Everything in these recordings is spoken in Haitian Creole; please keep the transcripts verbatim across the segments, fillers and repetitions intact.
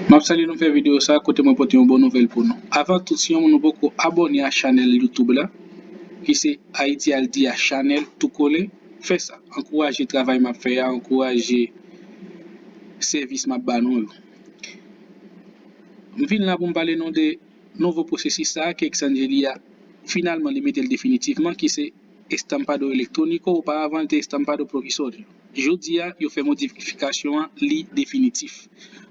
M ap salye nou fè videyo sa a kote mwen pote yon bon nouvèl pou nou. Avan tout, si yon moun nou poko abòne a chanèl YouTube la, ki se Ayiti Al Di A Chanèl tou kole, fè sa. Ankouraje travay m ap fè a, ankouraje sèvis m ap ba nou yo. M vin la pou m pale nou de nouvo pwosesis sa a ke Exangeli a finalman li mete l definitivman, ki se Estampado Electrónico, oparavan li te Estampado Provisorio. Jodi a, yo fè modifikasyon an, li definitif.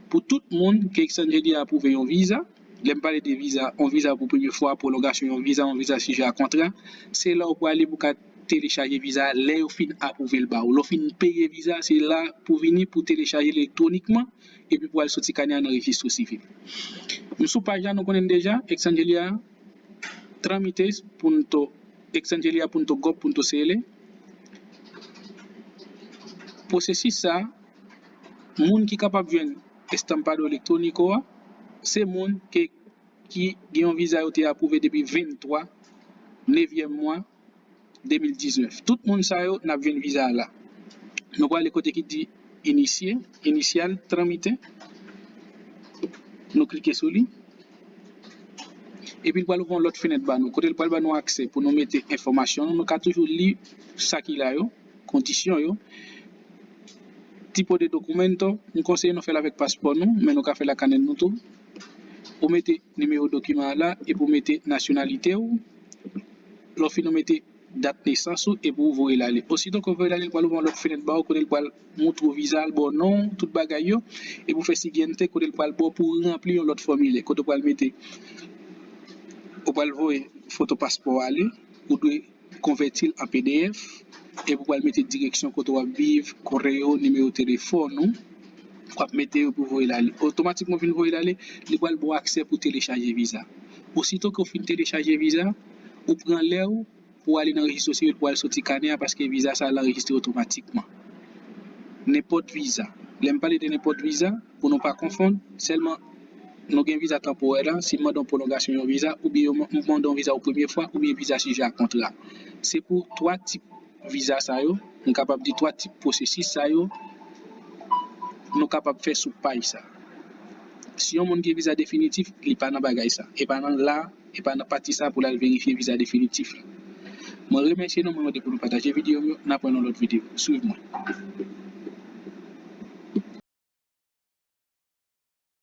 Pou tout moun ke Exangeli a apwouve yon viza, lè m pale de viza, yon viza pou premye fwa, pwolongasyon yon viza, yon viza sijè a kontra, se la w prale pou w ka telechaje viza a lè yo fin apwouve l ba ou. Lè w fin peye viza, se la pou w vini pou w telechaje l elektwonikman, epi pou w al soti kanè a nan rejistro sivil. M sou paj la, nou konnen l deja, Exangeli a, tramite punto, exangelia punto gov punto cl. Pwosesis sa, moun ki kapab jwenn Estampado Electrónico a, se moun ke, ki gen yon viza yo te apwouve depi venntwa nevyèm mwa de mil diznèf. Tout moun sa yo, n ap jwenn viza a la. Nou prale kote ki di inisye, inisyal, tramite. Nou klike sou li. Epi l pral ouvri yon lòt fenèt ba nou, kote l pral ba nou aksè pou nou mete enfòmasyon nou. Nou ka toujou li sa ki la yo, kondisyon yo. Tipo de documento, m konseye nou fè l avèk paspò nou, men nou ka fè l ak kanèt nou tou. Ou mete nimewo dokiman an la, epi ou mete nasyonalite w. Lè w fin, ou mete dat nesans ou, epi ou voye l ale. Osito ke w voye l ale, l pral ouvri yon lòt fenèt ba ou, kote l pral montre w viza l, ba w non, tout bagay yo, epi ou fè siguiente, kote l pral ba w pou w ranpli yon lòt fòmilè, kote w pral mete, ou pral voye foto paspò w ale, ou dwe konvèti l an P D F, epi w pral mete direksyon kote w ap viv, koreo, nimewo telefòn ou, w ap mete yo pou voye l ale. Otomatikman w fin voye l ale, li pral ba w aksè pou telechaje viza. Osito ke w fin telechaje viza, ou pran lè w pou w ale nan rejistro sivil pou w al soti kanè a, paske viza sa a l anrejistre otomatikman. Nenpòt viza. Lè m pale de nenpòt viza, pou nou pa konfonn, sèlman nou gen viza tanporè la, si m mande yon pwolongasyon yon viza, oubyen yo man-, m mande yon viza yon premye fwa, oubyen viza sijè a kontra. Se pou twa tip viza sa yo, m kapab di twa tip pwosesis sa yo, nou kapab fè sou paj sa. Si yon moun gen viza definitif, li pa nan bagay sa. E pa nan la, e pa nan pati sa pou l al verifye viza definitif la. Mwen remèsye nou, mwen mande pou nou pataje videyo m yo, n ap wè nan lòt videyo. Swiv mwen.